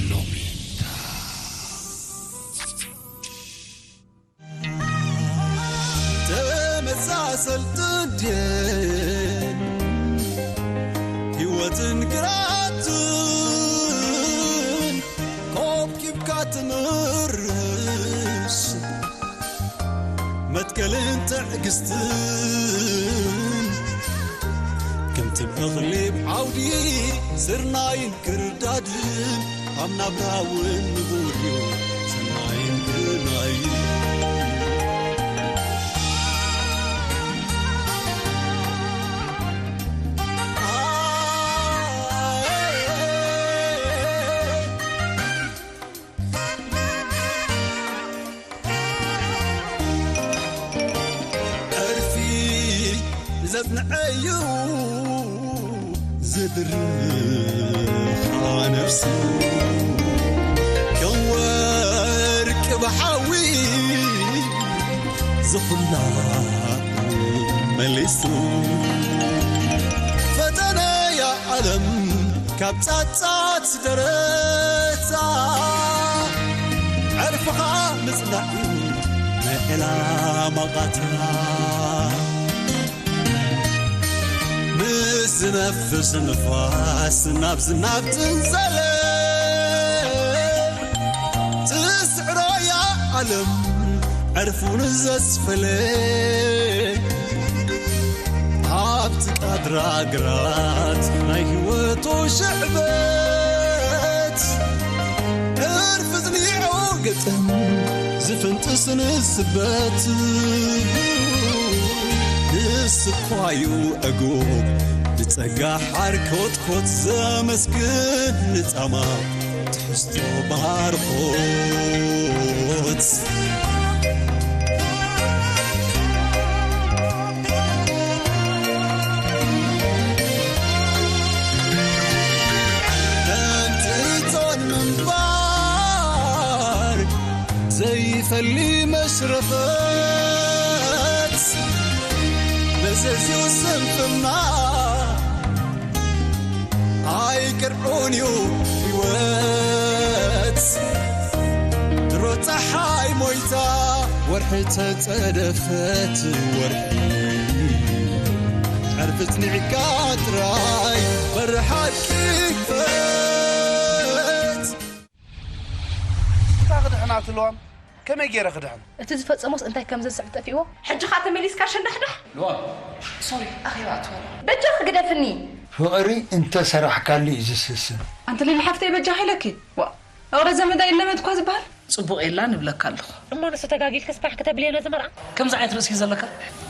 ሎሚታ ተመሳሰልቲ ድየን ህይወትን ግራትን ኮብኪብካ ትምርሽ መትከልን ትዕግስትን ከምቲ በኽሊ ዓውዲ ስርናይን ክርዳድን ኣብ ናብራ እውን ንቡር እዩ ሰናይን ግርናይን። ዕርፊ ዘጽንዐዩ ዝድርኻ ነፍሱ ከም ወርቂ ብሓዊ ዝኹላ መሊሱ ፈተነያ ዓለም ካብ ጻጻት ደረታ ዕርፍኻ ምጽናዕ እዩ ናይ ዕላማ ቓታ። ምስ ዝነፍስ ንፋስ ናብ ዝናብ ትንዘለ ትስዕሮያ ዓለም ዕርፉን ዘስፈለ ኣብቲ ቃድራ ግራት ናይ ህይወቱ ሽዕበት ዕርፊ ዝኒዑ ግጥም ዝፍንጥስ ንስበት ንስኳዩ ዕጉብ ብጸጋ ሓርኮትኮት ዘመስግን ንጻማ ትሕዝቶ ባርኾት። እንጥቶን ምንባር ዘይፈሊ መሽረፈት መዘዝኡ ስንፍና ኣይቅርዑን እዩ ህይወት ድሮ ፀሓይ ሞይታ ወርሒ ተፀደፈት ወርሒ ዕርፊ ፅኒዕካ ጥራይ በሪ ሓቂ ክፈት። እንታይ ክድሕና ትልዋም? ከመይ ገይረ ክድሕን? እቲ ዝፈጸሞስ እንታይ ከም ዘስዕብ ጠፊእዎ? ሕጂ ኸኣ ተመሊስካ ሸንዳሕዳሕ? ልዋም። ሶሪ፣ ኣኼባ ኣትወና። በጃ ክግደፍኒ። ፍቕሪ እንተ ሰራሕካሉ እዩ ዝስስን። ኣንቲ ሊሊ ሓፍተይ በጃ ኢለኪ። ዋ፣ ፍቕሪ ዘመዳ ይለመድ እኳ ዝበሃል። ጽቡቕ የላ ንብለካ ኣለኹ። እሞ ንሱ ተጋጊልክስ ፋሕ ክተብልዮ ነዚ መርዓ? ከምዚ ዓይነት ርእሲ እዩ ዘለካ?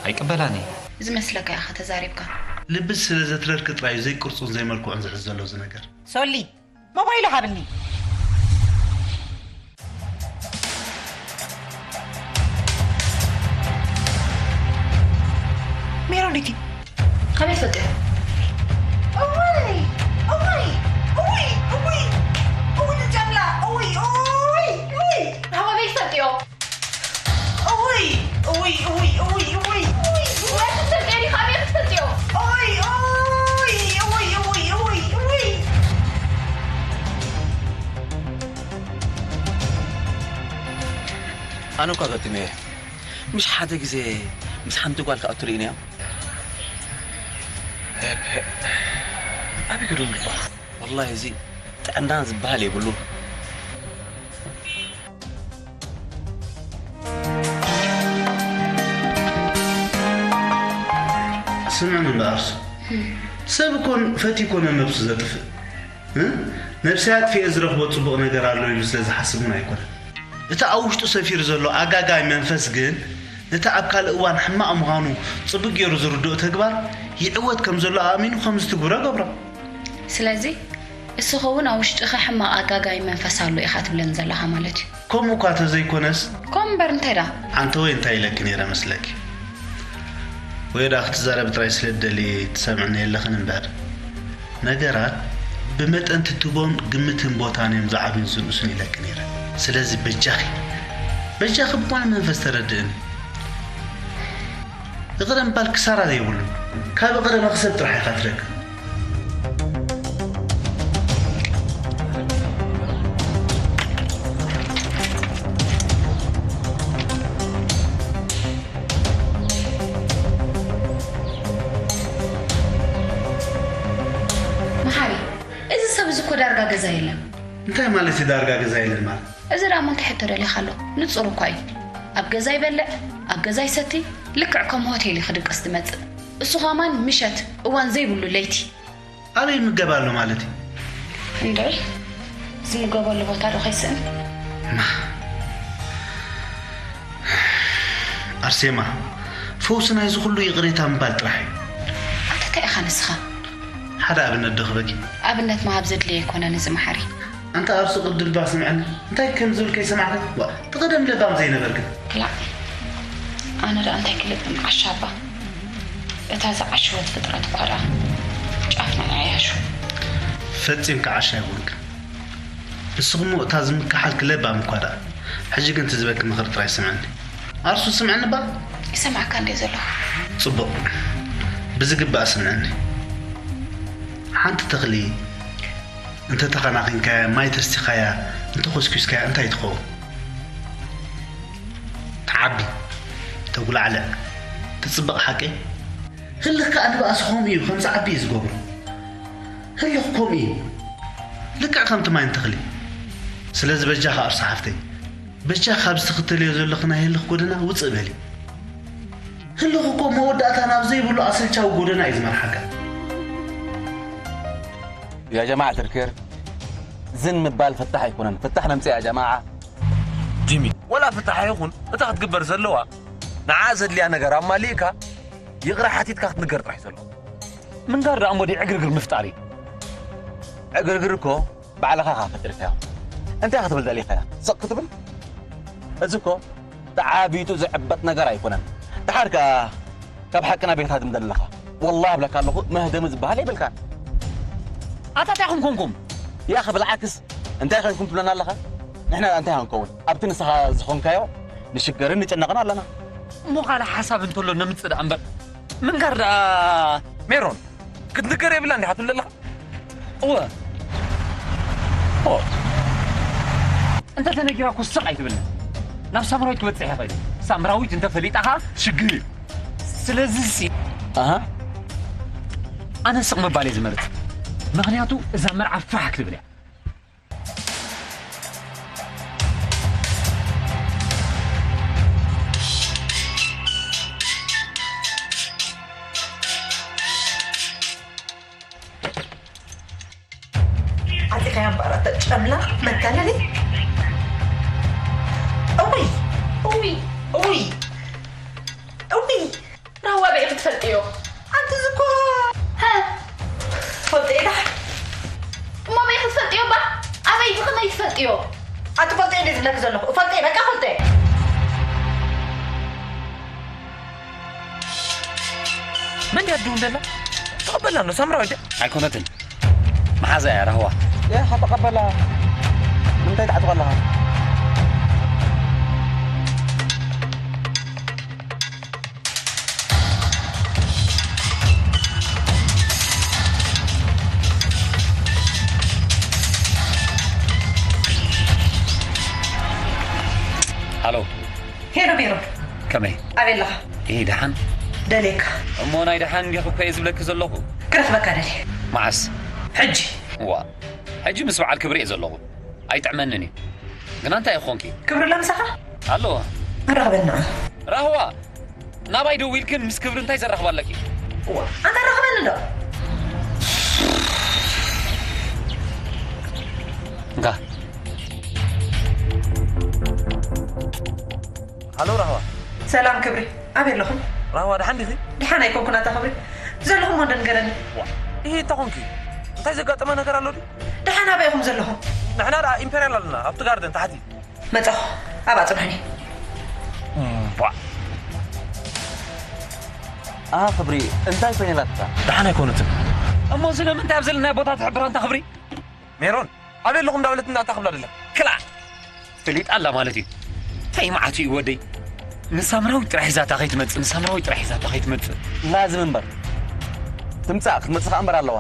ኣይቅበላን እየ። ዝመስለካ ኢኻ ተዛሪብካ። ልቢ ስለ ዘትረርኪ ጥራይ እዩ ዘይቅርጹን ዘይመልክዑን ዝሕዝ ዘሎ እዚ ነገር። ሶሊ፣ ሞባይሉ ሃብኒ። ሜሮን ዲቲ። ከመይ ትፈልጥዮ? እውይ፣ እውይ፣ እውይ፣ እውይ፣ እውይ፣ ንጨምላ፣ እውይ፣ እውይ፣ እውይ። ከመይ ትፈልጥዮ? እውይ፣ እውይ፣ እውይ፣ እውይ፣ እውይ። ወይ ክትፈልጥዮ ዲኻ? ኣበይ ክትፈልጥዮ? እውይ፣ እውይ፣ እውይ፣ እውይ፣ እውይ፣ እውይ። ኣነ እኳ ገጢመ እየ። ምሽ ሓደ ግዜ ምስ ሓንቲ ጓል ክኣቱ ርኢናዮ። ኣበይ ክድን ግባ? ወላሂ፣ እዚ ጥዕና ዝበሃል የብሉ። ስምዕኒ እምበኣርስ፣ ሰብ እኮን ፈትዩ እኮ ነነብሱ ዘጥፍእ። እ? ነብሰይ ኣጥፊኤ ዝረኽቦ ጽቡቕ ነገር ኣሎ ኢሉ ስለ ዝሓስብ እውን ኣይኮነን። እቲ ኣብ ውሽጡ ሰፊሩ ዘሎ ኣጋጋይ መንፈስ ግን፣ ነቲ ኣብ ካልእ እዋን ሕማቕ ምዃኑ ጽቡቕ ገይሩ ዝርድኦ ተግባር ይዕወት ከም ዘሎ ኣእሚኑ ከም ዝትግብሮ ገብሮ። ስለዚ፣ እስኻ እውን ኣብ ውሽጥኻ ሕማቕ ኣጋጋይ መንፈስ ኣሎ ኢኻ ትብለኒ ዘለኻ ማለት እዩ። ከምኡ እኳ ተዘይኮነስ። ኮም እምበር እንታይ ደኣ? ኣንተ ወይ እንታይ ኢለኪ ነይረ መስለኪ? ወይ ደኣ ክትዛረቢ ጥራይ ስለ ትደልዪ ትሰምዕኒ የለኽን እምበር፣ ነገራት ብመጠን ትትቦን ግምትን ቦታን እዮም ዝዓብዩን ዝንእሱን ኢለኪ ነይረ። ስለዚ በጃኺ፣ በጃኺ ብኾነ መንፈስ ተረድእኒ። እቕረ ምባል ክሳራ የብሉን። ካብ እቕረ መኽሰብ ጥራሕ ኢኻ ትረክብ። ገዛ የለን። እንታይ ማለት እዩ ዳርጋ ገዛ የለን ማለት? እዚ ደኣ እሞ እንታይ ሕቶ ደሊኻ ኣሎ? ንጹር እኳ እዩ። ኣብ ገዛ ይበልዕ፣ ኣብ ገዛ ይሰቲ፣ ልክዕ ከም ሆቴል እዩ ክድቅስ ዝመጽእ። እሱ ኸማን ምሸት፣ እዋን ዘይብሉ ለይቲ። ኣበይ ምገብ ኣሎ ማለት እዩ? እንድዒ ዝምገበሉ ቦታ ዶ ከይስእን? ኣርሴማ፣ ፈውሲ ናይዚ ኩሉ ይቕሬታ ምባል ጥራሕ እዩ። ኣንታ እንታይ ኢኻ ንስኻ? ሓደ ኣብነት ዶ ክበኪ? ኣብነት ምሃብ ዘድልየ ኣይኮነን እዚ መሓሪ። ኣንታ ኣርሱ ቅድልባ ስምዐኒ፣ እንታይ ከም ዝብል ከይሰማዕካ ዋ፣ እቲ ቀደም ለባም ዘይነበርክን። ክላእ፣ ኣነ ደኣ እንታይ ክልብም ዓሻባ። እታ ዝዓሸወት ፍጥረት እኳ ደኣ ጫፍ ናይ ዓያሹ። ፈጺምካ ዓሻ ኣይኮንካ። ንስኹም እታ ዝምክሓልኪ ለባም እኳ ደኣ። ሕጂ ግን ትዝበኪ ምኽሪ ጥራይ ስምዐኒ። ኣርሱ ስምዐኒ እባ። ይሰምዓካ እንድየ ዘለኹ። ጽቡቕ። ብዝግባእ ስምዐኒ። ሓንቲ ተኽሊ እንተ ተኸናኺንካያ፣ ማይ ተስቲኻያ፣ እንተ ኾስኲስካያ እንታይ ትኸውን? ትዓቢ፣ ተጉላዕልዕ፣ ትጽብቕ ሓቀይ? ህልኽ ከኣ ንባእሲ ከምኡ እዩ ከም ዝዓቢ እዩ ዝገብሮ። ህልኽ ከምኡ እዩ። ልክዕ ከምቲ ማይ ንተኽሊ። ስለዚ በጃኻ ኣርሳ ሓፍተይ፣ በጃኻ ካብዚ ትኽተልዮ ዘለኺ ናይ ህልኽ ጎደና ውጽእ በሊ። ህልኽ እኮ መወዳእታ ናብ ዘይብሉ ኣሰልቻዊ ጎደና እዩ ዝመርሓካ። يا جماعة الخير ዝን ምባል ፍታሕ ኣይኮነን። ፍታሕ ነምጽእ يا جماعة። ጂሚ ወላ ፍታሕ ይኹን እታ ክትግበር ዘለዋ ንዓ ዘድልያ ነገር ኣማሊእካ ይቕረ ሓቲትካ ክትንገር ጥራሕ ዘሎ። ምንጋር ደኣ እሞ ድዩ ዕግርግር ምፍጣር እዩ። ዕግርግር እኮ ባዕልኻ ኢኻ ፈጢርካዮ። እንታይ ክትብል ደሊኻያ? ስቕ ክትብል? እዚ እኮ ተዓቢጡ ዝዕበጥ ነገር ኣይኮነን። ደሓር ከኣ ካብ ሓቂ ናበይ ክትሃድም ደለኻ? ወላሂ እብለካ ኣለኹ መህደሚ ዝበሃል የብልካን። ኣታ እንታይ ኢኹም ኮንኩም? ያኺ ብልዓክስ እንታይ ኮንኩም ትብለና ኣለኻ? ንሕና እንታይ ክንከውን? ኣብቲ ንስኻ ዝኾንካዮ ንሽገርን ንጭነቕን ኣለና። እሞ ካልእ ሓሳብ እንተሎ ነምጽእ ደኣ እምበር ምንጋር ደኣ። ሜሮን ክትንገር የብላን ዲኻ ትብል ዘለኻ? እወ። ኦ። እንተ ተነጊራ እኮ ስቕ ኣይትብልን። ናብ ሳምራዊት ክበጽሕ ይኽእል እዩ። ሳምራዊት እንተ ፈሊጣ ኸኣ ሽግር እዩ። ስለዚ ሲ ኣሃ ኣነ ስቕ ምባል እየ ዝመርጽ። ምኽንያቱ እዛ መርዓ ፋሕ ክትብል እያ። ኣዚኻያ እምበኣር ኣታ ጨምላቕ መታለሊ። እውይ እውይ እውይ እውይ ራዋ በይ ክትፈልጥዮ። ኣንቲ ዝኮ ሃ ትፈልጥዮ ዳ እሞ በይ ክትፈልጥዮ እባ ኣበይ ብኸመይ ትፈልጥዮ? ኣቲ ፈልጥዮ እንዴ ዝብለክ ዘለኹ ፈልጥዮ በቃ ፈልጥዮ። መን ድያ ትድውል ዘላ? ተቐበልና እንዶ ሳምራዊት ድያ? ኣይኮነትን። መሓዛ እያ ራህዋ። ያኻ ተቐበላ። ንምንታይ ትዓጥቖ ኣለኻ? ሃሎ ሄሎ ሜሮን፣ ከመይ ኣበይ ኣለኻ? ይሄ ደሓን ደልየካ። እሞ ናይ ደሓን እንዲኺ እኮ እየ ዝብለኪ ዘለኹ። ክረኽበካ ደልየ። መዓስ? ሕጂ። እዋ፣ ሕጂ ምስ በዓል ክብሪ እየ ዘለኹ። ኣይጥዕመንን እዩ። ግና እንታይ እዩ ክኾንኪ? ክብሪ ኣሎ ምሳኻ? ኣለዎ። ኣራኽበኒ ንዑ። ራህዋ! ናባይ ደዊልክን ምስ ክብሪ እንታይ ዘራኽባ ኣለኪ? እዋ፣ ኣንታ ራኽበኒ እንዶ። እንካ። ሃሎ ራህዋ። ሰላም ክብሪ፣ ኣበይ ኣለኹም? ራህዋ ደሓን ዲኺ? ደሓን ኣይኮንኩን ኣታ ክብሪ። ዘለኹም ወንዶ ንገረኒ። ዋ፣ ይሄ እንታይ ኮንኪ? እንታይ ዘጋጠመ ነገር ኣሎ ድዩ? ደሓን ኣበይ ኢኹም ዘለኹም? ንሕና ደኣ ኢምፔርያል ኣለና፣ ኣብቲ ጋርደን ታሕቲ። መጻኹ፣ ኣብኣ ጽንሑኒ። ቧ። ኣሃ ክብሪ፣ እንታይ ኮይነ ኢላትካ? ደሓን ኣይኮነትን። እሞ ስለምንታይ ኣብ ዘለናዮ ቦታ ትሕብር ኣንታ ክብሪ? ሜሮን፣ ኣበይ ኣለኹም እንዳበለት እንዳታ ክብላ ደላ። ክላ! ፈሊጣ ኣላ ማለት እዩ። እንታይ መዓት እዩ ወደይ? ንሳምራዊት ጥራሕ ሒዛታ ከይትመጽእ፣ ንሳምራዊት ጥራሕ ሒዛታ ከይትመጽእ። ላዝም እምበር። ትምጻእ፣ ክትመጽእ ከኣ እምበር ኣለዋ።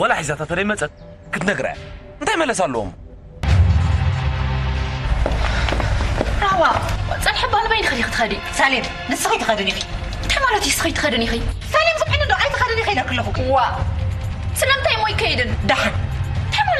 ወላ ሒዛታ ተለይመጸት ክትነግራ እያ። እንታይ መለሳ ኣለዎም? ራህዋ፣ ጸንሒ እባ ንበይንኺ ዲኺ ትኸዲ? ሳሌም፣ ንስኺ ትኸድን ኢኺ። እንታይ ማለት እዩ ንስኺ ትኸድን ኢኺ? ሳሌም፣ ስምዕኒ ዶ ኣይትኸድን ኢኺ ኢለኪ ኣለኹ። ዋ፣ ስለምንታይ እሞ ኣይከይድን? ደሓን። እንታይ ማለት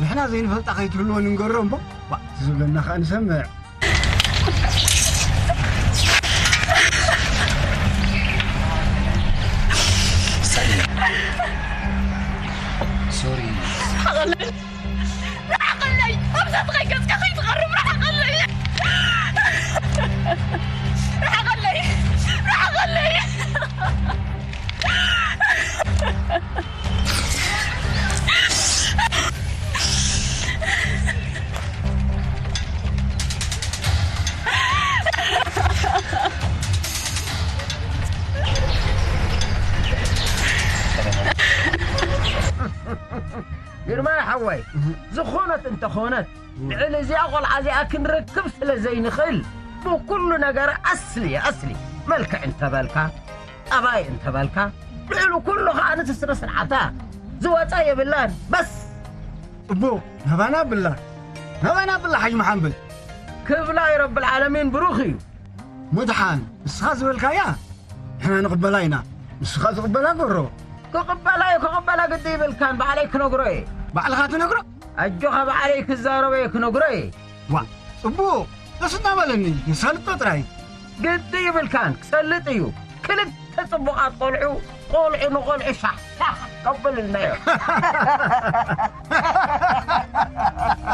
ንሕና ዘይንፈልጣ ከይትህልዎ ንንገሮ እምቦ። ዋ፣ ዝብለና ከኣ ንሰምዕ። ሶሪ። ሓቐለይ! ርሓቐለይ! ኣብዛ ትኸይ ገጽካ ከይትቐርብ ርሓቐለይ! ርሓቐለይ! ርሓቐለይ! ግርማይ ሓወይ፣ ዝኾነት እንተኾነት፣ ልዕሊ እዚኣ ቆልዓ እዚኣ ክንረክብ ስለ ዘይንኽእል፣ ብኩሉ ነገር ኣስሊ፣ ኣስሊ፣ መልክዕ እንተበልካ፣ ጠባይ እንተበልካ፣ ልዕሊ ኩሉ ኸኣ ነቲ ስነ ስርዓታ ዝወጻ የብላን። በስ። ጽቡቕ፣ ናባና ብላ፣ ናባና ብላ ሓጅ መሓምብል። ክብላ ረብል ዓለሚን ብሩኽ እዩ። ሙድሓን፣ ንስኻ ዝበልካያ ንሕና ንቕበላ ኢና። ንስኻ ዝቕበላ ግበሮ። ክቕበላ እዩ፣ ክቕበላ ግዲ ይብልካን፣ ባዕለይ ክነግሮ እየ። ባዕልኻ ትነግሮ? ኣጆኻ፣ ባዕለይ ክዛረቦ እየ፣ ክነግሮ እየ። ዋ፣ ጽቡቕ፣ ደስ እናበለኒ፣ የሳልጦ ጥራይ። ግዲ ይብልካን፣ ክሰልጥ እዩ። ክልተ ጽቡቓት ቆልዑ፣ ቆልዑ ንቆልዑ ሻሕ ሻሕ ከብልልና እዮም።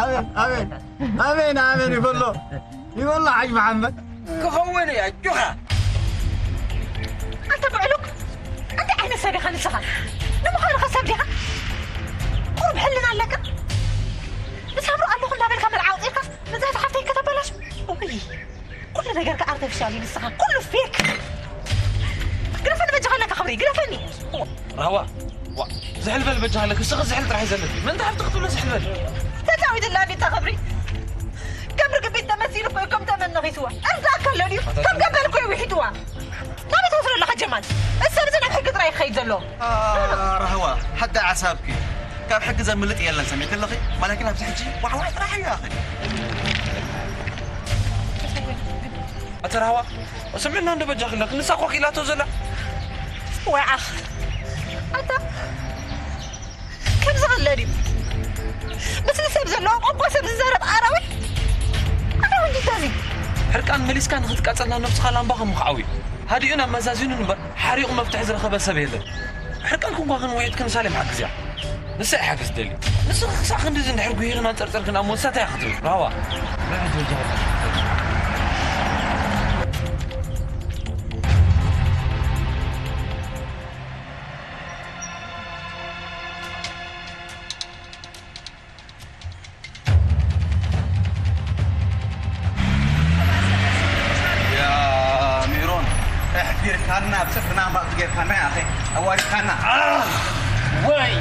ኣሜን፣ ኣሜን፣ ኣሜን፣ ኣሜን ይበሎ፣ ይበሎ ሓጅ መሓመድ። ክኸውን እዩ፣ ኣጆኻ። ኣንተ ብዕሉግ፣ እንታይ ዓይነት ሰብ ኢኻ ንስኻ? ንምዃኑ ከ ሰብ ዲኻ? ቁሩብ ሕልና ኣለካ? ንሳብሩ ኣለኹ እንዳበልካ መርዓ ኣውፂእካስ ነዛ ሓፍተይ ከተበላሽ? እውይ፣ ኩሉ ነገርካ ኣርተፊሻል እዩ ንስኻ፣ ኩሉ ፌክ። ግደፈኒ በጃኻ ኣለካ ክብሪ፣ ግደፈኒ። ራህዋ፣ ዋ፣ ዝሕል በል በጃኻ ኣለካ፣ ንስኺ ዝሕል ጥራሕ እዩ ዘለኪ። ምንታይ ሃብቲ ክትብሎ ዝሕል በል? ተጫዊትላ ቢታ ክብሪ። ከም ርግቢት ተመሲሉ እኮ እዩ ከም ተመን ነኺስዋ። እርዳእ ከሎ ድዩ? ከም ገበል እኮ እዩ ውሒጥዋ። ናበይ ትወስዶ ኣለኻ ጀማል? እዚ ሰብ እዚ ናብ ሕጊ ጥራይ ክኸይድ ዘለዎ። ራህዋ፣ ሓዳ ዓሳብኪ። ካብ ሕጊ ዘምልጥ የለን፣ ሰሚዕኪ ኣለኺ? ማለኪን ኣብዚ ሕጂ ዋዕዋዕ ጥራሕ እዩ፣ ኣኺ። ኣቲ ራህዋ፣ ስምዕና እንዶ በጃኺ ኣለኺ፣ ንሳ እኮ ክኢላቶ ዘላ። ወይ ዓኽ። ኣታ፣ ከምዚ ከሎ ድዩ? ምስሊ ሰብ ዘለዎ ቋንቋ ሰብ ዝዛረብ ኣራዊት? ኣራዊት እንዲታ እዚ። ሕርቃን መሊስካ ንኽትቃጸልና ነብስኻ ላምባ ከም ምኽዓው እዩ። ሃዲኡን ኣመዛዚኑን እምበር፣ ሓሪቑ መፍትሒ ዝረኸበ ሰብ የለን። ሕርቃንኩም ኳ ክንውዒጥክን ሳሌም ሓግዝያ። ንሳ እያ ሓገዝ ትደሊ። ንስኺ ክሳዕ ክንድዚ እንድሕር ጉሂኽን ኣንጸርጸርክን ኣብ ሞት እንታይ ክትብል? ራህዋ። ያ ሚሮን፣ ኣሕፊርካና፣ ኣብ ጽፍርና እምባ ጌርካና፣ ያኸ ኣዋሪድካና። ኣህ! ወይ!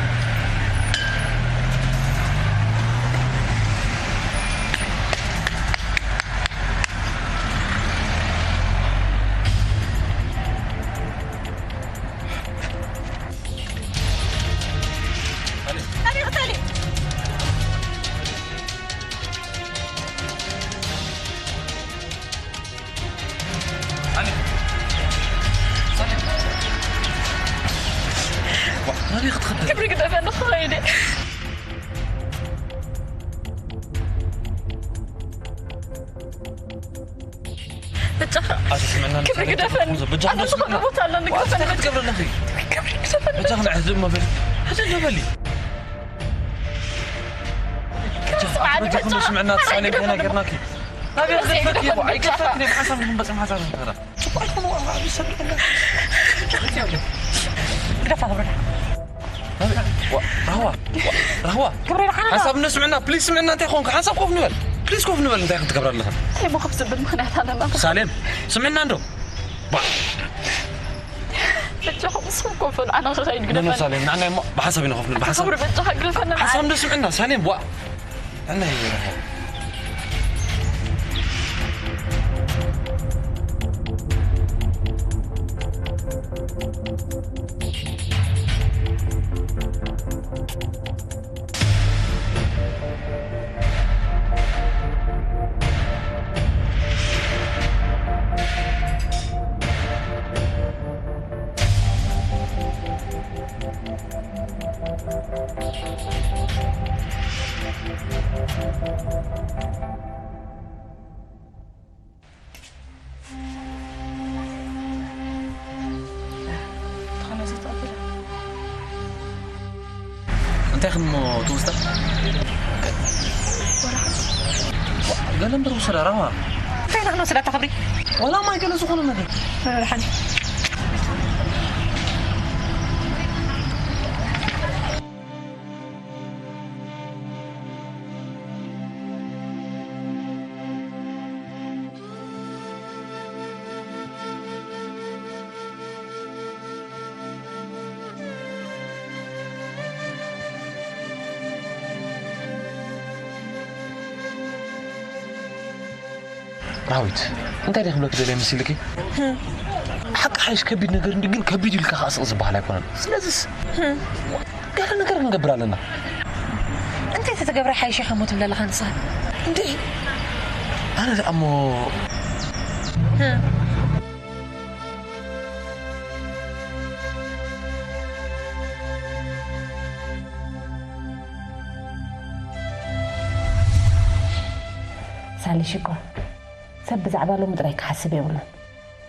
ኣበይ ክትኸድ? ክብሪ ግደፈኒ፣ ክኸይድ እየ። በጃኻ ኣቲ ስምዕና፣ ክብሪ ግደፈኒ። በጃኻ ኣነ ዝኸዶ ስምዕና። ቦታ ኣለኒ፣ ዋ፣ ግደፈኒ፣ እንታይ በጃኻ። ክትገብሪ ኣለኺ? ክብሪ ግደፈኒ። በጃኻ ንዕዚ እሞ በሊ። ሕዚ እሞ በሊ። በጃኻ፣ ስምዓኒ፣ በጃኻ በጃኻ። ስምዕና፣ ኣነ ትሳኔ ገና ገርናኪ። ናበይ ክወስድ ግደፈኒ፣ ይኽእል? በጃኻ። ኣይከፈትክን እየ፣ ብሓንሳብ ንኹን በጽም ሓንሳብ ንፈራ። ጽቡቕ ኣይኮነ፣ ዋዕዋዕ፣ ኣብ ሰብ ይቕለል። ግደፋ፣ ክብሪ። ዋ፣ ራህዋ፣ ዋ፣ ራህዋ። ክብሪ፣ ደሓን ዶ? ሓንሳብ እንዶ ስምዕና፣ ፕሊዝ ስምዕና፣ እንታይ ኾንካ? ሓንሳብ ኮፍ ንበል። ፕሊዝ ኮፍ ንበል፣ እንታይ ክትገብር ኣለኻ? እንታይ እሞ ከፍ ዘብል ምኽንያት ኣለና? ሳሌም፣ ስምዕና እንዶ። ባ። በጃኹም ንስኹም ኮፍ በሉ፣ ኣነ ክኸይድ ኖ፣ ኖ፣ ግደፈኒ። ሳሌም፣ ንዓና እሞ ብሓንሳብ ኢና ኮፍ ንብል፣ ብሓንሳብ። ክብሪ፣ በጃኻ ግደፈኒ። ሓንሳብ እንዶ ስምዕና፣ ሳሌም፣ ዋ። ኣነ ይረኸብ። እንታይ ክንሞ ትውስታ? ገለ እምበር ውሰዳ ራማ። እንታይ ኢኻ ክንወስዳ እታ ክብሪ? ዋላ ማይ ገለ ዝኾነ ነገር። መድሓኒ። ራዊት፣ እንታይ ደይ ክብለኪ ደልየ መሲልኪ? ሓቂ ሓይሽ ከቢድ ነገር እንዲ ግን ከቢድ ኢልካ ከዓ ስቕ ዝበሃል ኣይኮነን። ስለዚስ ገለ ነገር ክንገብር ኣለና። እንታይ ተተገብረ ሓይሽ ኢኻ እሞ ትብለለኻ ንስኻ? እንዴ፣ ኣነ ደኣ እሞ ሳሊ ሽኮር፣ ሰብ ብዛዕባ ሎሚ ጥራይ ክሓስብ የብሉን።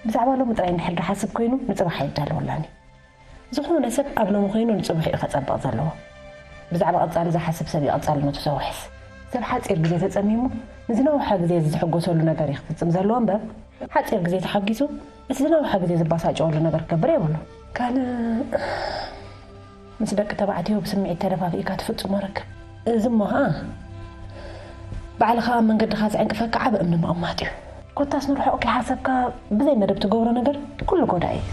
ብዛዕባ ሎሚ ጥራይ እንድሕር ዝሓስብ ኮይኑ ንጽባሕ ኣይዳለወላን እዩ። ዝኾነ ሰብ ኣብ ሎሚ ኮይኑ ንጽባሕ እዩ ከጸብቕ ዘለዎ። ብዛዕባ ቀጻሊ ዝሓስብ ሰብ እዩ ቀጻልነቱ ዘውሕስ። ሰብ ሓጺር ግዜ ተጸሚሙ ንዝነውሐ ግዜ ዝሕጎሰሉ ነገር እዩ ክፍጽም ዘለዎ እምበር፣ ሓጺር ግዜ ተሓጊሱ እቲ ዝነውሐ ግዜ ዝባሳጨወሉ ነገር ክገብር የብሉ። ካልእ ምስ ደቂ ተባዕትዮ ብስምዒት ተደፋፊእካ ትፍጽሞ ርክብ። እዚ እሞ ኸኣ ባዕልኻ ኣብ መንገድኻ ዝዕንቅፈካ ዓቢ እምኒ ምቕማጥ እዩ። ኮታስ ንርሑቕ ከይሓሰብካ ብዘይ መደብ ትገብሮ ነገር ኩሉ ጎዳኢ እዩ።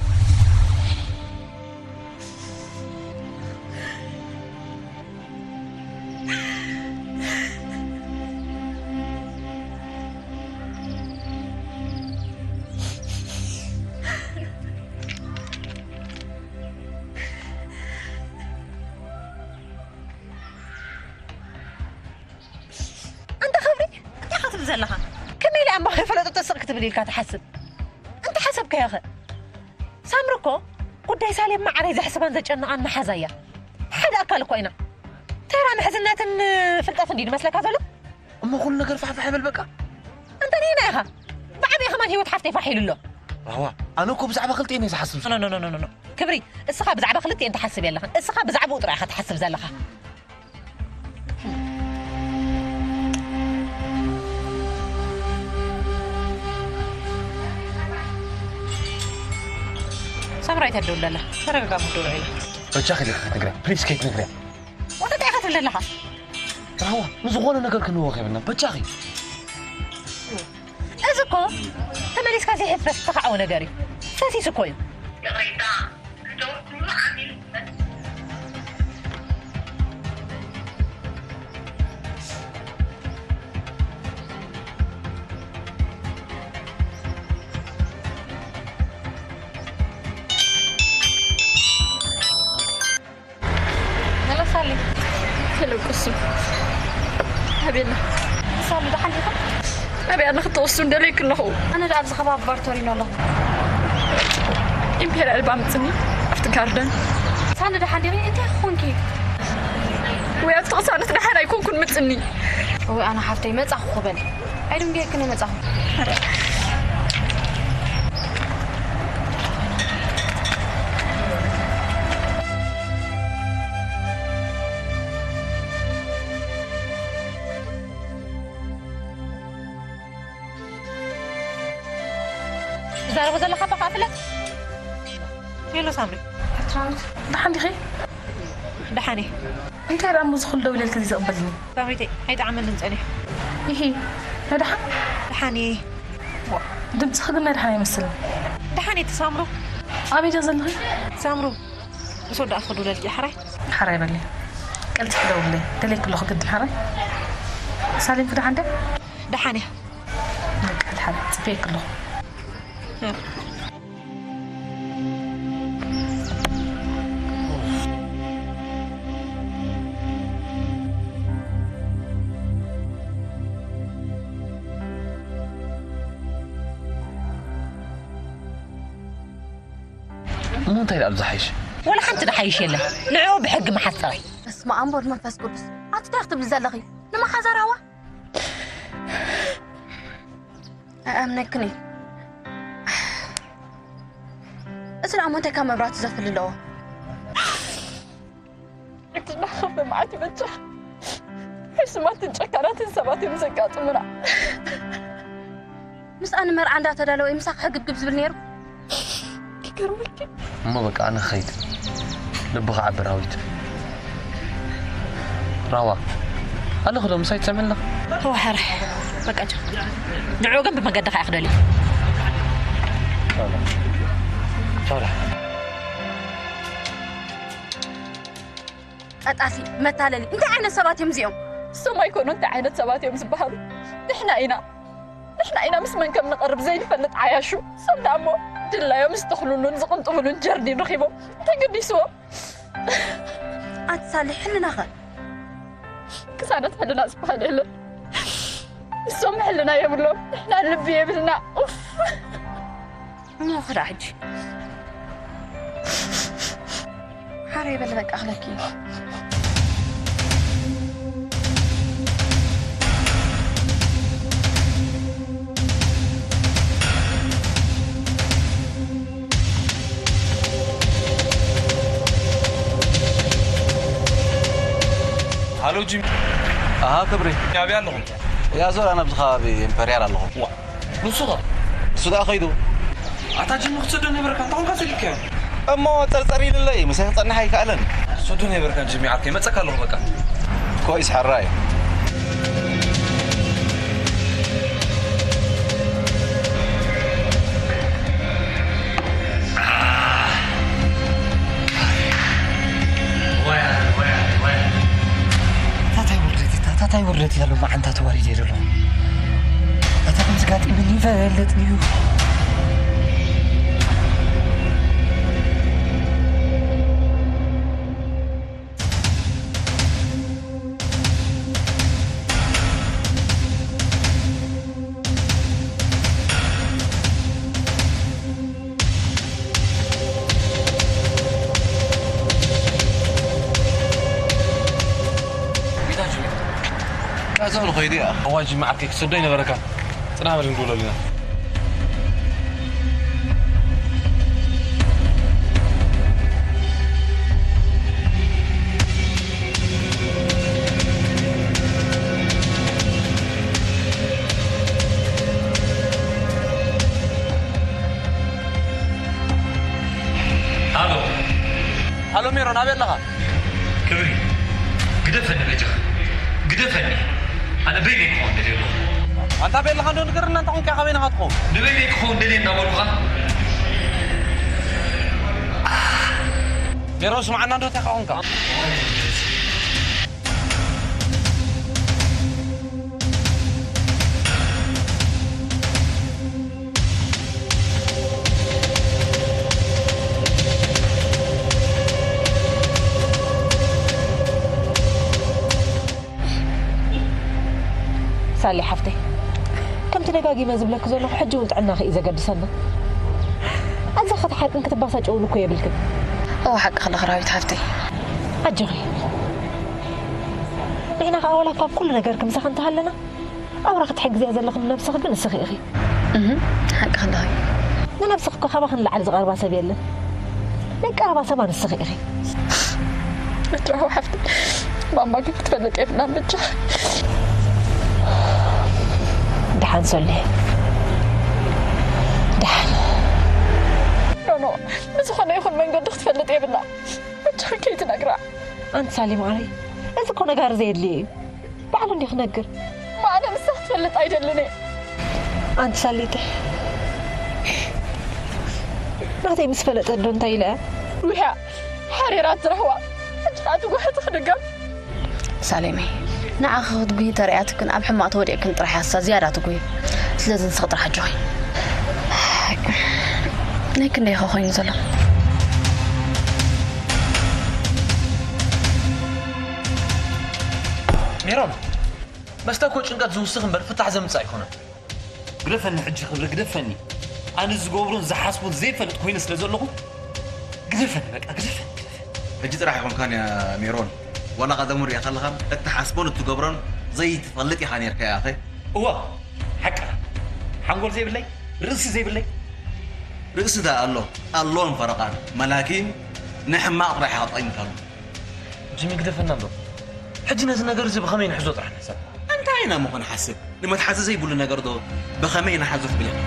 ኣንታ ክብሪ፣ እንታይ ኢኻ ትብል ዘለኻ? ከመይ ኢለ ኣምባ ከይፈለጡ ተስቕ ክትብል ኢልካ ትሓስብ? እንታይ ሓሰብካዮ ኸ? ሳምሪ እኮ ጉዳይ ሳሌም ማዕረይ ዘሕስባን ዘጨንቓን መሓዛ እያ። ሓደ ኣካል እኮ ኢና። ተራ ምሕዝነትን ፍልጠትን ድዩ ዝመስለካ ዘሎ? እሞ ኩሉ ነገር ፋሕፋሕ ይበል በቃ። ኣንታ ነየናይ ኢኻ? ብዓብየ ከማን ህይወት ሓፍተይ ፋሕ ኢሉ ኣሎ። ራህዋ፣ ኣነ እኮ ብዛዕባ ክልቲኤን እየ ዝሓስብ። ኖ፣ ኖ፣ ኖ፣ ኖ፣ ኖ። ክብሪ፣ እስኻ ብዛዕባ ክልቲኤን ትሓስብ የለኻን። እስኻ ብዛዕባኡ ጥራይ ኢኻ ትሓስብ ዘለኻ። ሳምራይ ተደውል ኣላ። ተረጋጋ፣ ምደውል ኢላ። በጃኺ ዲኺ ክትነግርያ? ፕሊስ ከይትነግርያ። ወደ እንታይ ኢኻ ትብል ዘለኻ? ራህዋ፣ ንዝኾነ ነገር ክንወኽ የብልና። በጃኺ። እዚ እኮ ተመሊስካ ዘይሕፈስ ዝተኻዕወ ነገር እዩ። ፈሲሱ እኮ እዩ። ይቕሬታ፣ ንደወልኩሉ ዓሚል ሄሎ ሳሊ። ሄሎ ቅሱ። ኣቤላ። ሳሊ፣ ደሓን ዲኻ? ኣበይ ኣላ ክትወስዱ እንደለይክ ኣለኹ። ኣነ ደኣ ኣብዚ ከባቢ ባርቶሪኖ ኣለኹ። ኢምፔርያል ባምጽኒ ኣብቲ ጋርደን። ሳሊ፣ ደሓን ዲኺ? እንታይ ኮንኪ? ወይ ኣብቲ ቅሳነት ደሓን ኣይኮንኩን፣ ምጽኒ። ወይ ኣነ ሓፍተይ መጻኹ ክበል። ኣይድንገየክን መጻኹ። ትዛረቦ ዘለኻ በቃ ፍለጥ። ሄሎ ሳምሪ። ኤርትራዊት፣ ደሓን ዲኺ? ደሓን እየ። እንታይ ደኣ እሞ እዚ ኩሉ ደው ኢለልኪ እዚ ዘቕበልኒ? ሳምሪተይ፣ ኣይጠዓመንን ጸኒሑ። ይሂ፣ ናይ ደሓን? ደሓን እየ። ዋ፣ ድምፅኺ ግን ናይ ደሓን ኣይመስልን። ደሓን እየ፣ ትሳምሩ። ኣበይ ዶ ዘለኺ? ሳምሩ፣ ምስ ወዳእኪ ክድውለልኪ እየ፣ ሓራይ? ሓራይ በሊ። ቀልጢፊ ደውለይ። ደልየኪ ኣለኹ ግድን፣ ሓራይ? ሳሌምኪ ደሓን ድያ? ደሓን እያ። በቃ፣ ደሓን። ጽበየኪ ኣለኹ። እሞ እንታይ ደኣ ዝሓይሽ? ወላ ሓንቲ ዝሓይሽ የለን። ንዕኡ ብሕጊ ምሓዝ ጥራይ። በስመ ኣብ ወወልድ መንፈስ ቅዱስ። ኣቲ እንታይ ክትብሊ ዘለኺ? ንመሓዛ ራህዋ? ኣይኣምነክን እየ። እዚ ደኣ እሞ እንታይ ካብ መብራህቱ ዘፍሊ ኣለዎ? እቲ እናኸፈ መዓት ይበጽሕ። ሕሱማትን ጨካናትን ሰባት እዮም ዘጋጥሙና። ምስኣ ንመርዓ እንዳተዳለወ እዩ ምሳኺ ሕግብግብ ዝብል ነይሩ። ይገርመኪ። እሞ በቃ ኣነ ክኸይድ። ልብኺ ዓቢ ራዊት። ራዋ። ኣለኹ ዶ ምሳይ ትሰምዕና? ተዋሓረ። በቃ ቻው። ንዕኡ ግን ብመገድኻ ኢኻ ክደልዮ። ቻው። ቻው። ቀጣፊ፣ መታለሊ፣ እንታይ ዓይነት ሰባት እዮም እዚኦም? እሶም ኣይኮኑ እንታይ ዓይነት ሰባት እዮም ዝበሃሉ። ንሕና ኢና። ንሕና ኢና ምስ መን ከም ንቐርብ ዘይንፈልጥ ዓያሹ። እሶም ደኣ እሞ ድላዮም ዝተኽሉሉን ዝቕንጥብሉን ጀርዲን ረኺቦም። እንታይ ገዲስዎም? ኣቲ ሳሊ፣ ሕልናኸ? ቅሳነት ሕልና ዝበሃል የለን። እሶም ሕልና የብሎም። ንሕና ልቢ የብልና። ኡፍ። እሞ ክዳ ሕጂ ሓረይ በል በቃ ክለኪ። ሃሎ ጂሚ። ኣሃ ክብሪ። ኣበይ ኣለኹም? ያዞር ኣነ ኣብዚ ከባቢ ኢምፐርያል ኣለኹ። ዋ፣ ንሱ ኸ? ንሱ ደኣ ኸይዱ። ኣታ ጂሚ ክትሰዶ ነበርካ፣ እንታይ ኾንካ ሰዲድካዮ? እሞ ጸርጸር ኢሉለይ፣ ምሳይ ክጸንሕ ኣይከኣለን። ክትሰዶ ነበርካ ጂሚ ዓርከይ፣ መጸካ ኣለኹ በቃ። ኮይስ ሕራይ። ታታይ ውርደት እታ ታታይ ውርደት ያሉ መዓንታ ተዋሪድ የደሎ። እታ ከም ስጋጢ ምን ይፈልጥ እዩ። ጌታ ጅሚ። እዛ ንኸይድ እያ። እዋይ ጅሚ ዓርከይ ክሰዶ ኣይነበረካን። ጽናሕ በል ክንድውለሉ ኢና። ሃሎ። ሃሎ ሜሮን፣ ኣበይ ኣለኻ? ክብሪ፣ ግደፈኒ በጃኻ፣ ግደፈኒ። ኣነ በይነይ ክኸውን ደልየ ኣለኹ። ኣንታ ኣበይ ኣለኻ እንዶ ንገረና፣ እንታይ ኮንካ፣ ካበይ ኢኻ ትኸውን? ንበይነይ ክኸውን ደልየ እንዳበልኩኻ። ሜሮን ስምዓና እንዶ፣ እንታይ ኮንካ? ሳሊ ሓፍተይ፣ ከምቲ ደጋጊመ ዝብለኪ ዘለኹ፣ ሕጂ እውን ጥዕናኺ እዩ ዘገድሰና። ኣዛ ክትሓርቅን ክትባሳጨውን እኮ የብልክን። እወ፣ ሓቂ ከለኺ ራዊት ሓፍተይ። ኣጆኺ። ንሕና ከኣ ዋላ ካብ ኩሉ ነገር ክምሳኺ እንተሃለና፣ ኣውራ ክትሕግዝያ ዘለኺ ንነብስኺ ግን ንስኺ ኢኺ። እህ፣ ሓቂ ከለኺ። ንነብስኺ እኮ ካባኺ ንላዕሊ ዝቐርባ ሰብ የለን። ናይ ቀረባ ሰባ ንስኺ ኢኺ። እትራሁ ሓፍቲ፣ ማማ ግን ክትፈልጥ የብላን ብቻ። ደሓን ሶሌ። ደሓን። ኖ፣ ኖ፣ ብዝኾነ ይኹን መንገዲ ክትፈልጥ የብላ። ብቻ ከይትነግራ። ኣንቲ ሳሊ ማዓረይ፣ እዚ እኮ ነጋሪ ዘየድልዮ እዩ። ባዕሉ እንዲዩ ክነግር። ማዕረ ንሳ ክትፈልጥ ኣይደልን እየ። ኣንቲ ሳሊተይ፣ ናተይ ምስ ፈለጠት ዶ እንታይ ኢለ እያ? ውሕያ፣ ሓሬራ ትረኽባ። ሕጂ ከኣ ትጓሕቲ ክድገም። ሳሌመይ፣ ንዓኺ ክትጉሂ ተርእያትክን ኣብ ሕማቕ ተወዲቕክን ጥራሕ እያ ዝያዳ ትጉሂ። ስለዚ ንስኺ ጥራሕ ኣጆኺ። ናይ ክንደይ ኢኻ ኮይኑ ዘሎ? ሜሮን፣ መስተ እኮ ጭንቀት ዝውስኽ እምበር ፍታሕ ዘምጽእ ኣይኮነን። ግደፈኒ ሕጂ ክብሪ፣ ግደፈኒ። ኣነ ዝገብሮን ዝሓስቦን ዘይፈልጥ ኮይነ ስለ ዘለኹ፣ ግደፈኒ በቃ፣ ግደፈኒ፣ ግደፈኒ። ሕጂ ጥራሕ ኣይኮንካን እያ ሜሮን። ዋላ ቀደሙ ሪኣ ከለኻ እትሓስቦን እትገብሮን ዘይትፈልጥ ኢኻ ኔርካ እያ፣ ኣኸ? እወ፣ ሓቅኻ። ሓንጎል ዘይብለይ፣ ርእሲ ዘይብለይ። ርእሲ ደኣ ኣሎ፣ ኣሎን ፈረቓን። መላኪን ንሕማቕ ጥራሕ ኢኻ ተጠቒምካሉ። ጂሚ፣ ግደፈና እምበር። ሕጂ ነዚ ነገር እዚ ብኸመይ ንሕዞ ጥራሕ ንሕሰብ። እንታይ ኢና እሞ ክንሓስብ? ንመትሓዚ ዘይብሉ ነገር ዶ ብኸመይ ንሓዞ ትብል ኢኻ?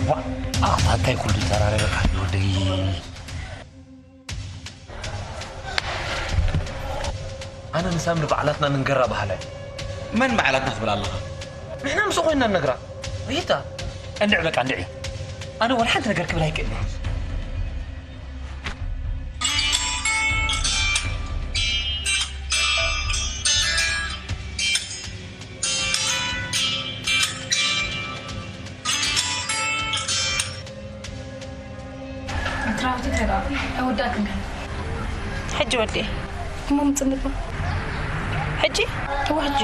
ዋእ፣ ኣታ እንታይ ኩሉ ተራረበካ ወደይ። ኣነ ንሳምሪ ባዕላትና ንንገራ በሃላይ። መን ባዕላትና ትብል ኣለኻ? ንሕና ምስኡ ኮይንና ንነግራ። ሪታ። እንድዒ በቃ እንድዒ። ኣነ ወላ ሓንቲ ነገር ክብል ኣይክእልን። ኣትራውቲ ተጋሩ ኣይወዳእክን ከ? ሕጂ ወዲ እሞ ምጽንባ። ሕጂ? እወ ሕጂ።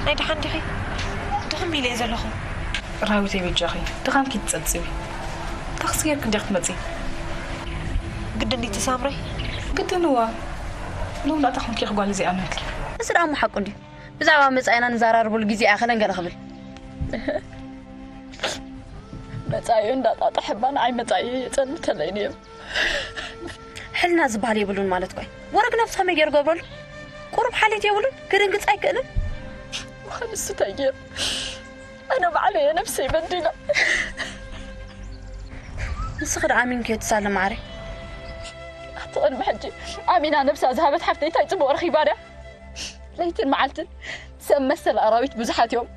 ናይ ደሓን ዲኺ? ድኽም ኢለ እየ ዘለኹ። ራዊተይ በጃኺ፣ ድኻምኪ ትጸብጽቢ። ታክሲ ጌርኪ እንዲያ ክትመጺ። ግድን ድዩ ሳምረይ? ግድንዋ ሎም ላዕታ ኮንኪ ጓል እዚኣ መትሊ። እዚ ደኣ እሞ ሓቁ እንድዩ። ብዛዕባ መጻኢና ንዘራርበሉ ግዜ ኣይኣኸለን ገለ ክብል። መጻኢኡ እንዳጣጣሐባ ንዓይ መጻኢኡ የጸንተለይ ነይሩ። ሕልና ዝበሃል የብሉን ማለት ኮይ። ወረግ ነብሱ ከመይ ገይሩ ገብረሉ? ቁሩብ ሓልዮት የብሉን? ክድንግጽ ኣይክእልን? ዋህ፣ ንሱ እንታይ ገይሩ? ኣነ ባዕለይ እየ ነብሰይ በዲለ። ንስኺ ደኣ ኣሚንክዮ ትሳሊ ማዕረ። ኣቲ ቅድሚ ሕጂ ኣሚና ነብሳ ዝሃበት ሓፍተይ እንታይ ጽቡቕ ረኺባ ድያ? ለይትን መዓልትን ሰብ መሰል ኣራዊት ብዙሓት እዮም።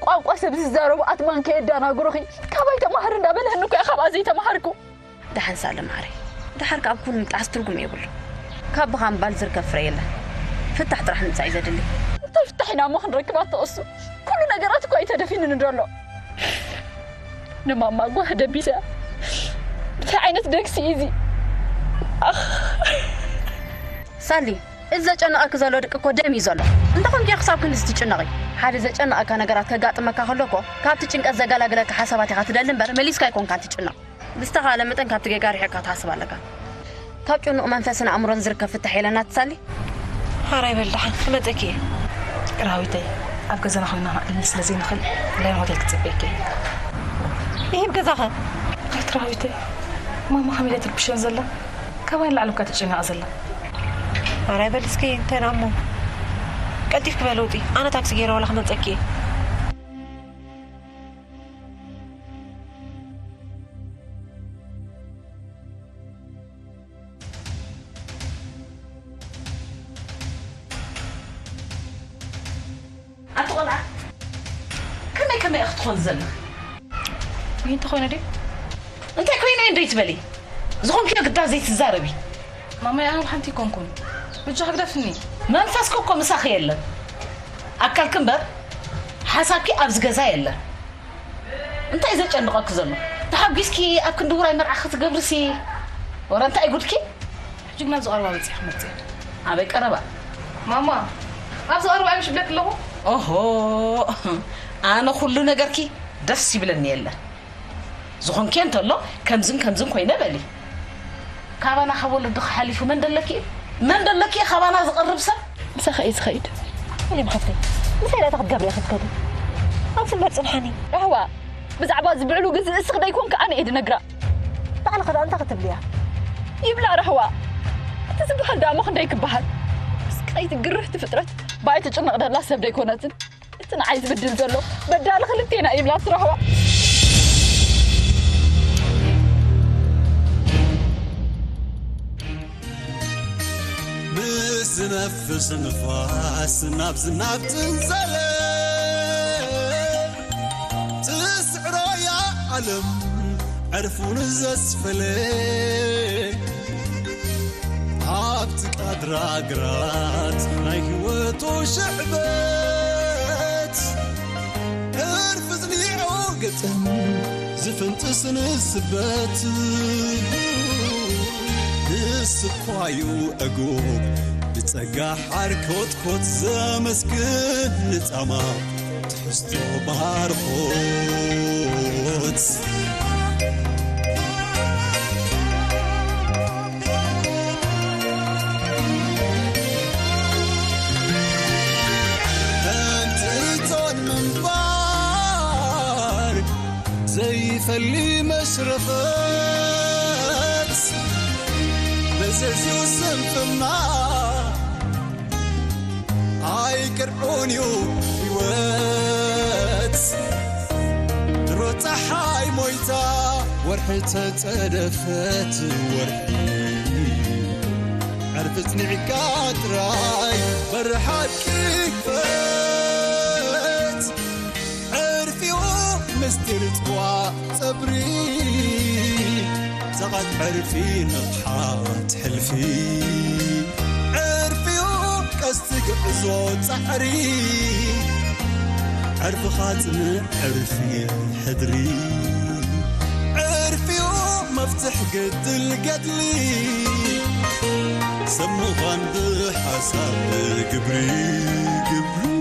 ቋንቋ ሰብ ዝዛረቡ ኣትማን ከየዳናግሩኺ ካባይ ተማሃሪ እንዳበልሀኒ እኮ እየ ካብኣ ዘይተማሃርኩ። ደሓን ሳለ ማዕረይ፣ ደሓር ካብ ኩን ምጣዕስ ትርጉም የብሉ። ካብ ብኻ ምባል ዝርከብ ፍረ የለን። ፍታሕ ጥራሕ ምምጻእ እዩ ዘድሊ። እንታይ ፍታሕ ኢና እሞ ክንረክብ ኣትቕሱ? ኩሉ ነገራት እኮ እዩ ተደፊኑኒ ዘሎ። ንማማ ጓህ ደቢሰ። እንታይ ዓይነት ደግሲ እዩ እዚ? ኣኽ። ሳሊ፣ እዚ ዘጨንቐኪ ዘሎ ድቂ እኮ ደም እዩ ዘሎ። እንተኾንኪ ክሳብ ክንድዚ ትጭነቒ? ሓደ ዘጨንቐካ ነገራት ከጋጥመካ ከሎ እኮ ካብቲ ጭንቀት ዘገላግለካ ሓሳባት ኢኻ ትደሊ እምበር መሊስካ ኣይኮንካን ትጭነቕ። ብዝተኻእለ መጠን ካብቲ ጌጋ ርሒቕካ ትሓስብ ኣለካ። ካብ ጭኑቕ መንፈስን ኣእምሮን ዝርከብ ፍታሕ የለና ትሳሊ። ሓራይ በል ደሓን ክመጸኪ እየ። ራዊተይ፣ ኣብ ገዛና ኮይና ክንዕልል ስለ ዘይንኽእል፣ ናይ ሆቴል ክጽበየኪ እየ። ይህብ ገዛኸ? ኣይ ትራዊተይ፣ ማማ ከመይ ኢላ ትርብሸን ዘላ? ካባይ ንላዕሊ እኳ ተጨኒቓ ዘላ። ሓራይ በል እስኪ፣ እንታይ ደኣ እሞ? ቀልጢፍኪ በል ውጢ፣ ኣነ ታክሲ ገይረ ዋላ ክመጸኪ እየ። ኣቲ ቆልዓ፣ ከመይ ከመይ ክትኾን ዘለኺ? ወይ እንተ ኮይነ ድዩ? እንታይ ኮይነ እንዶ ይትበሊ? ዝኾንክዮ ግዳ ዘይትዛረቢ። ማማይ፣ ኣነ ሓንቲ ኣይኮንኩን። ብጃ ክግደፍኒ። መንፈስኪ እኮ ምሳኺ የለን። ኣካልኪ እምበር ሓሳብኪ ኣብዚ ገዛ የለን። እንታይ ዘጨንቐኪ ዘሎ? ተሓጒስኪ ኣብ ክንዲ ውራይ መርዓ ክትገብርሲ? ወረ እንታይ ጉድኪ? ሕጂ ግን ኣብዚ ቀረባ በጺሐ ክመጽእ እየ። ኣበይ ቀረባ? ማማ፣ ኣብዚ ቀረባ እዮም ሽብለክ ኣለኹ። ኦሆ፣ ኣነ ኩሉ ነገርኪ ደስ ይብለኒ የለ። ዝኾንኪ እንተሎ ከምዝን ከምዝን ኮይነ በሊ። ካባና ካብ ወለድኺ ሓሊፉ መን ደለኪ እዩ? መን ደለኪ እዩ ካባና ዝቐርብ ሰብ? ምሳኺ እየ ዝኸይድ። ኢለ ምኸፍተይ። ምሳይ ዳታ ክትገብሪ ኢኺ ትከዲ። ኣብዚ እምበር ጽንሓኒ። ራህዋ፣ ብዛዕባ ዝብዕሉ ግዝእ እስኺ ደይኮንኪ ኣነ እየ ድነግራ። ባዕልኺ ደኣ እንታይ ክትብልያ? ይብላ ራህዋ። እቲ ዝበሃል ደኣ እሞ ክንደይ ክበሃል? ስቃይቲ ግርህቲ ፍጥረት ብኣይ ትጭነቕ ደላ ሰብ ደይኮነትን። እቲ ንዓይ ዝብድል ዘሎ በዳሊ ክልቴና ይብላ ትረኽባ። ምስ ዝነፍስ ንፋስ ናብ ዝናብ ትንዘለ ትስዕሮ እያ ዓለም ዕርፉ ንዘስፈለ ኣብቲ ቃድራ ግራት ናይ ህይወቱ ሽዕበት ዕርፊ ዝኒዑ ግጥም ዝፍንጥስ ንስበት ንስኳዩ ዕጉብ ብጸጋ ሓርኮትኮት ዘመስግን ንጻማ ትሕዝቶ ባርኾት ከምቲ እቶን ምንባር ዘይፈሊ መሽረፈት መዘዝዩ ስንፍና ኣይቅርዑን እዩ ህይወት ድሮ ፀሓይ ሞይታ ወርሒ ተፀደፈት ወርሒ ዕርፊ ፅኒዕካ ጥራይ በሪ ሓቂ ክፈት ዕርፊኡ ምስጢር ፅዋ ፀብሪ ሰቓት ዕርፊ ንቕሓት ሕልፊ ዕርፊኡ ቀስቲ ግዕዞ ፃዕሪ ዕርፍኻ ፅንዕ ዕርፊ ሕድሪ ዕርፊኡ መፍትሕ ግድል ገድሊ ሰብ ምዃን ብሓሳብ ግብሪ ግብሪ